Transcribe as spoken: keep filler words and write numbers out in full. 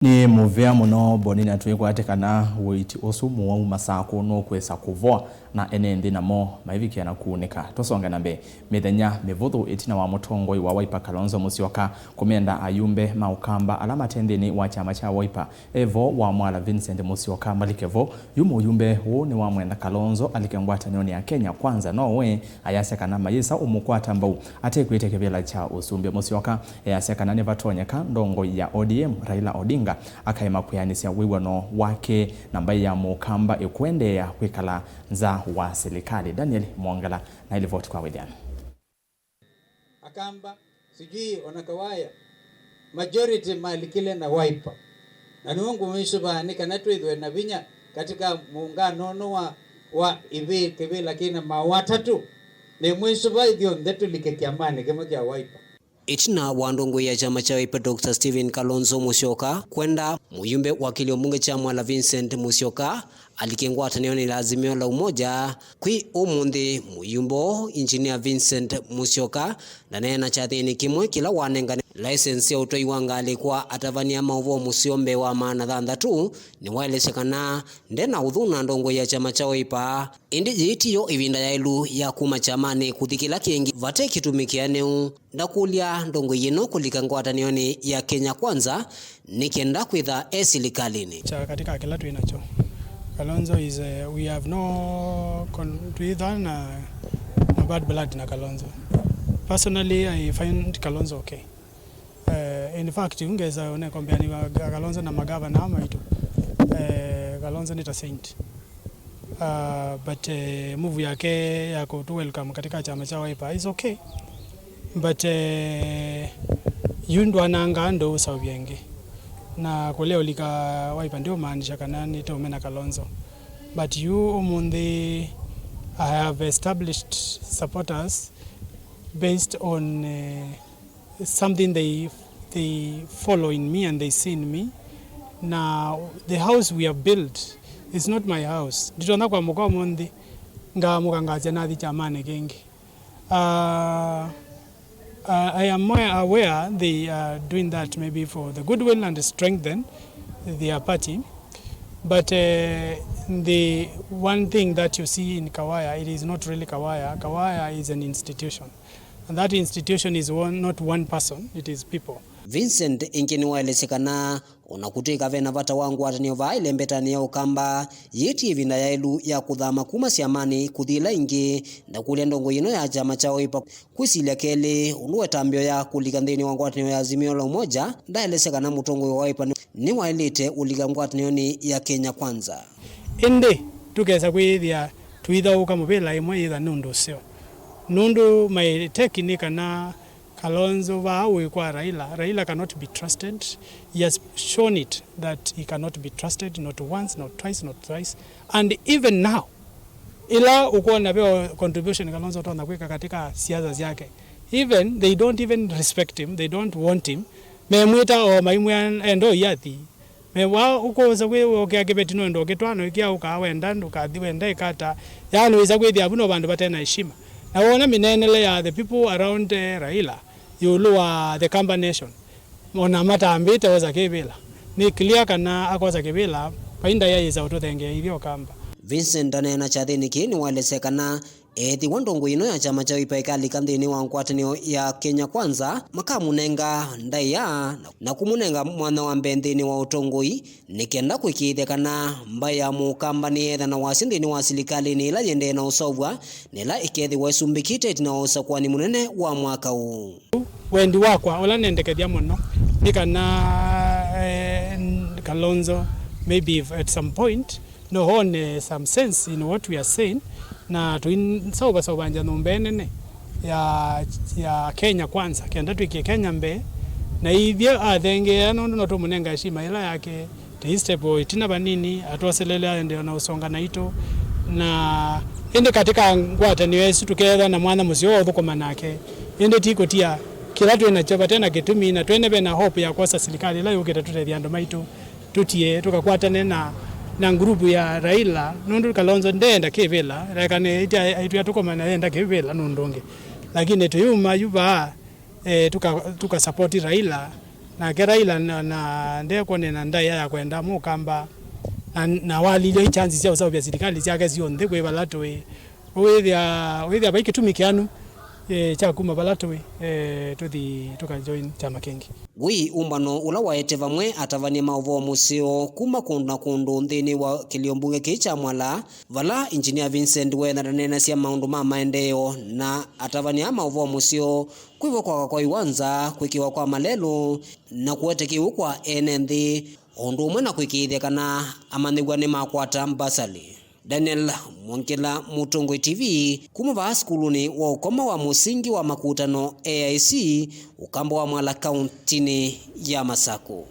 Nĩ mũvea mũno Bonnie, na twĩkwatĩ kana ũiiti ũsu mũwau Masakũ nũkwĩsa kũvoa, na ene nthĩ namo maivikĩa na kuunĩka. Tũsonge na mbee. Mĩthenya mĩvũthũ ĩtina wa mũtongoi wa Wiper Kalonzo Musyoka kũmenda ayumbe ma Ũkamba ala mate nthĩnĩ wa kyama kya Wiper e vo wa Mwala Vincent Musyoka malike vo, yu mũyumbe ũũ nĩwamwenda Kalonzo alike ngwatanĩonĩ ya Kenya Kwanza, no we ayasya kana mayĩsa ũmũkwata mbau atekwĩtya kĩvĩla kya ũsumbĩ. Musyoka easya kana nĩvatonyeka ndongoi ya O D M Raila Odinga akaema kwĩanĩsya wĩw'ano wake na mbaĩ ya Mũkamba ĩkũendeea kwĩkala nza wa silikalĩ. Daniel Mwongela na ĩlivoti kwa wĩthĩano. Akamba, sijui ona Kawaya, majority malikile na Wiper. Na nĩw'o ngũmwĩsũvaa nĩ kana twĩthwe na vinya katika mũũngano ũno wa, wa ĩvĩ-, kĩvĩla kĩna maũũ atatũ. Nĩmwĩsũva ithyonthe tũlike kyamanĩ kĩmwe kya Wiper. Ĩtina wa ndongoi ya kyama kya Wiper Doctor Stephen Kalonzo Musyoka kwenda, mũyumbe wa kĩlio mbunge kya Mwala Vincent Musyoka alike ngwatanĩonĩ ya Azimio la Umoja, kwĩ ũmũnthĩ mũyumbe ũũ Engineer Vincent Musyoka ndaneena kyathĩnĩ kĩmwe kĩla wanengane license ya ũtwai wa ngalĩ kwa atavany'a maũvoo mũseo mbee wa maana thanthatũ, nĩwaelesya kana nde na ũthũ na ndongoi ya kyama kya Wiper. Ĩndĩ yĩĩ tiyo ĩvinda yaĩlu ya kuma kyamanĩ kũthi kĩla kĩngĩ vate kĩtumi kĩanĩu. Ndakũlya ndongoi ĩno kũlika ngwatanĩonĩ ya Kenya Kwanza nĩ kenda kwĩtha e silikalĩnĩ. Kya katika kĩla twĩ nakyo, Kalonzo is, uh, we have no con-, twĩthwa na, na bad blood na Kalonzo. Personally, I find Kalonzo okay. Uh, in fact, ungeza one compare ni Kalonzo na magavana ama itu. Uh, Kalonzo ni ta saint. Uh, but uh, move yake ya kutu welcome katika chama cha Wiper is okay. But uh, yu ndwananga ndo usauvya ingi. Na kulea ulika Wiper ndio maanisha kana ni tume na Kalonzo. But yu umunthi I have established supporters based on uh, something they, they follow in me and they see in me. Na the house we have built is not my house. Nditonya kwamũka ũmũnthĩ, ngaamũka ngasya nathi kyamanĩ kĩngĩ. Uh, uh, I am more aware they are doing that maybe for the goodwill and strengthen their party. But uh, the one thing that you see in Kawaya, it is not really Kawaya. Kawaya is an institution. And that institution is one, not one person, it is people. Vincent ĩngĩ nĩwaelesye kana o na kũtw'ĩka ve na vata wa ngwatanĩo vaa ĩlembetanĩ ya Ũkamba, yĩĩ ti ĩvinda yaĩlu ya kũthama kuma syamanĩ kũthi ĩla ĩngĩ. Ndakũlya ndongoi ĩno ya kyama kya Wiper kwĩsilya kelĩ ũndũ wetambio ya kũlika nthĩnĩ wa ngwatanĩo ya Azimio la Umoja, ndaelesya kana mũtongoi wa Wiper nĩ, nĩwaĩlĩte ũlika ngwatanĩonĩ ya Kenya Kwanza. Ĩndĩ tũkesa kwĩyĩthĩa tũithaũũka mũvĩla ĩmwe yĩtha nĩ ũndũ ũseo. Nũndũ my take nĩ kana Kalonzo vaa wĩ kwa Raila, Raila cannot be trusted. He has shown it that he cannot be trusted, not once, not twice, not thrice. And even now, ĩla ũkwona ve contribution Kalonzo ũtonya kwĩka katika siasa syake, even they don't even respect him, they don't want him. Memwĩta o maimwĩa enda ũiathi. Mewaa ũkũsa kwĩw'okea kĩveti nũndũ ũkĩtwaa na ũikia ũkaa wenda ndũkathi wenda ĩkata. Yaani wĩsa kwĩthĩa vu no vandũ vate na heshima. Na wona mĩneenele ya the people around eh, Raila ĩũlũ wa the Kamba Nation, ona matambĩte osa kĩvĩla. Nĩ clear kana akosa kĩvĩla, vainda yayĩsa ũtũthengeeithya Ũkamba. Vincent ndaneena kyathĩnĩ kĩĩ nĩwaelesya kana eethĩwa ndongoi ĩno ya kyama kya Wiper ĩkalika nthĩnĩ wa ngwatanĩo ya Kenya Kwanza, makamũnenga ndaĩa na kũmũnenga mwanya wa mbee nthĩnĩ wa ũtongoi, nĩ kenda kũĩkĩĩthya kana mbaĩ ya Mũkamba nĩyeetha na wasya nthĩnĩ wa silikalĩnĩ ĩla yĩendee na ũseũvw'a na ĩla ĩkethĩwa ĩsumbĩkĩte ĩtina wa ũsakũani mũnene wa mwaka ũũ. Wendi wakwa ũla nendekethya mũno nĩ kana eh, Kalonzo maybe at some point no one some sense in what we are saying, na tũiseũvasũvangya nyũmba ĩnene ya, ya Kenya Kwanza, kenda twĩkie Kenya mbee, na ithyĩ athengeea nũndũ no tũmũnenga heshima ĩla yake. Tũistep o ĩtina vanini, atwoselele aendeea na ũsonga naitũ, na ĩndĩ katika ngwatanĩo ĩsu tũkeethwa na mwanya mũseo wa ũthũkũma nake, ĩndĩ ti kũtia kĩla twĩ nakyo vate na kĩtumi, na twene ve na hope ya kwosa silikalĩ ĩla yũkĩte tũtethye andũ maitũ. Tũtie tũkakwatane na, na nguruvu ya Raila, nũndũ Kalonzo ndeenda kĩvĩla, rekane ĩtya aitwĩa tũkomana yenda kĩvĩla nũndũ ũngĩ. Lakini tũyuma yu vaa, eh, tũka, tũkasapoti Raila, Nake Raila na, na ndekwonena ndaĩa ya kwenda mũkamba, na, na walilyo i chansi sya ũseũvya silikalĩ syake syonthe kwĩ vala tũĩ. Wĩthĩa, wĩthĩa vai kĩtumi kĩanu, eh, kya kuma vala tũĩ, eh, tũthi tũka join kyama kĩngĩ. Wĩ ũmbano ũla waete vamwe atavany'a ma ũvoo mũseo kuma kũndũ na kũndũ nthĩnĩ wa kĩlio mbunge kĩĩ kya Mwala, vala Engineer Vincent Wetha ndaneenasya maũndũ ma maendeeo na atavany'a ma ũvoo mũseo, kwĩvo kwaka kwa iwanza, kwĩkĩwa kwa malelũ, na kũete kĩw'ũ kwa ene nthĩ, o ũndũ ũmwe na kũĩkĩĩthya kana amanyĩw'a nĩmakwata mbasali. Daniel Mwongela, Mũtongoi T V, kuma vaa sukulunĩ wa ũkoma wa mũsingi wa Makutano A I C, ũkamba wa Mwala, kauntinĩ ya Masaku.